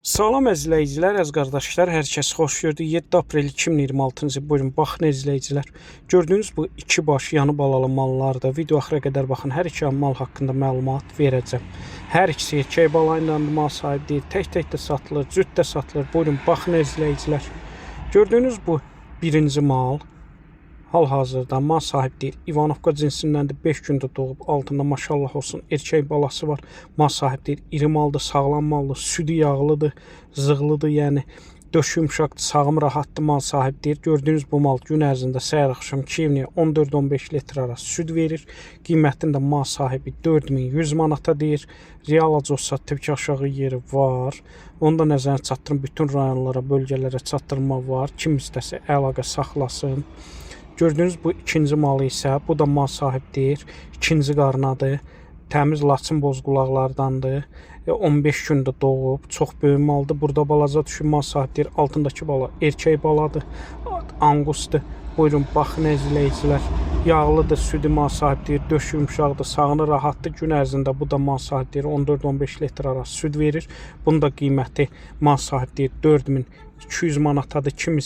Salam əzizləyicilər, əziz qardaşlar, hər kəs xoş gördük. 7 aprel 2026-cı il. Buyurun, baxın əzizləyicilər. Gördüyünüz bu iki baş yanı balalı mallardır. Video axıra qədər baxın. Hər iki mal haqqında məlumat verəcəm. Hər ikisi erkək bala ilə mal sahibi deyil. Tək-tək də satılır, cüt də satılır. Buyurun, baxın əzizləyicilər. Gördüyünüz bu birinci mal hal-hazırda mal sahib deyil. İvanovka cinsindəndir. 5 gündə doğub. Altında maşallah olsun erkək balası var. Mal sahib deyil. İri maldır, sağlam maldır, südü yağlıdır, zığlıdır, yəni döşü yumşaqdır, sağım rahatdır, mal sahib deyil. Gördüyünüz bu mal gün ərzində səhər axşam kivniyə 14-15 litr arası süd verir. Qiymətini də mal sahibi 4100 manata deyir. Real alıcı olsa təbii ki aşağı yeri var. Onu da nəzərə çatdırın. Bütün rayonlara, bölgələrə çatdırma var. Kim istəsə əlaqə saxlasın. Gördüyünüz bu ikinci malı isə, bu da mal sahib deyir. İkinci qarnadır. Təmiz Laçın bozqulaqlardandır. 15 gündə doğub. Çox böyük maldır. Burada balaca düşür, mal sahib deyir. Altındakı bala erkək baladır. Angusdur. Buyurun, baxın əzizləyicilər. Yağlıdır, südü mal sahib deyir. Döşü yumşaqdır, sağını rahatdır. Gün ərzində bu da mal sahib deyir. 14-15 litr arası süd verir. Bunun da qiyməti mal sahib deyir 4200 manatadır. Kim